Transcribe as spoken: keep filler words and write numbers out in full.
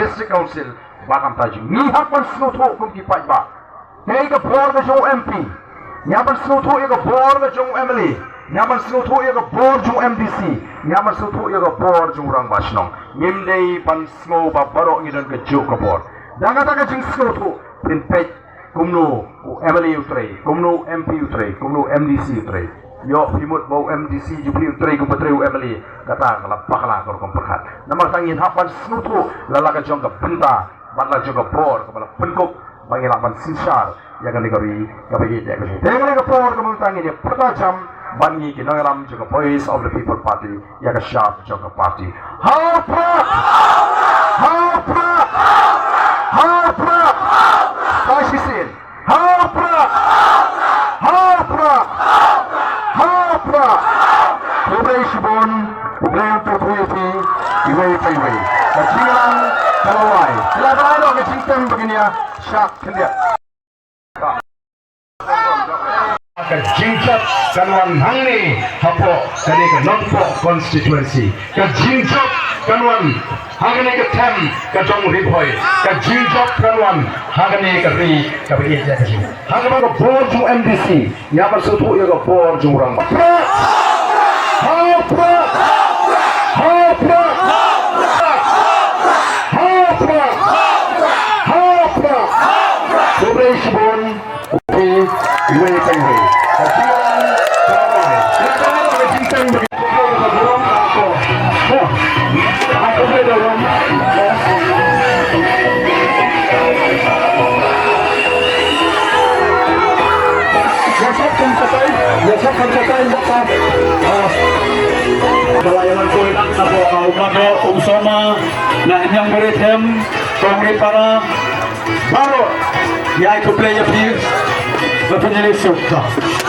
District Council, ba kam ta jing. Ngi hap ban sngewthuh kum ki paidbah. Ïa ka bor ka jong u M P. Ngi hap ban sngewthuh ïa ka bor ka jong u M L A. Ngi hap ban sngewthuh ïa ka bor jong u M D C. Ngi hap ban sngewthuh ïa ka bor jong u rangbah shnong. Ngim dei ban sngew ba baroh ngi don ka juk ka bor. Da kata ka jingsngewthuh, phin peit kumno u M L A u trei, kumno u M P u trei, kumno u M D C u trei. Ïoh phi mut ba u M D C jong phi u trei kumba trei u M L A, kata ka la bakla ka rukom pyrkhat. Namar kata ngin hap ban sngewthuh la la ka jong ka bynta bad la jong ka bor kaba la pynkup ba ngi lah ban synshar ïa kane ka ri kaba ïeit ïa ka jong. Te kane ka por kaba mynta ngin ïa pyrta jam bad ngi ki nongïalam jong ka Voice of the People Party ïa ka shap jong ka party. Ha u Prah! Ha u Prah! Ha u Prah! Sa shisien. Ha u Prah! Ha u Prah! Ha u Prah! Khublei shibun, khublei ïa phi, iwei pa iwei. Ka jingïalang ka la wai. Ka la wai noh ka jingtem ba ngin ïa shah khyndiat. Ka jingjop kan wan hangne hapoh kane ka Nongpoh constituency. Ka jingjop kan wan ha kane ka them ka jong Ri Bhoi. Ka jingjop kan wan ha kane ka ri kaba ïeit ïa ka jong. Ha kaba ka bor jong M D C. Ngi hap ban sngewthuh ïa ka bor jong u rangbah. Prah! Ha u Prah! Ha u Prah! Ha u Prah! Ha u Prah! Khublei shibun. Khublei, khublei, khublei. Ka jingïalang ka la wai. Ka la wai ka jingtem ba ka burom ka ko. Ho. Ai khublei da wan. Ïa sop kan katai, ïa sop kan katai, ïa sop. Ah. Ka la ïalam khublei lang sha u Mado, u Soma, na Hynñiewbeiñ Them, Kong Ripara. Baroh, ïa ai khublei ïa phi. Ba phin ïaleh suk.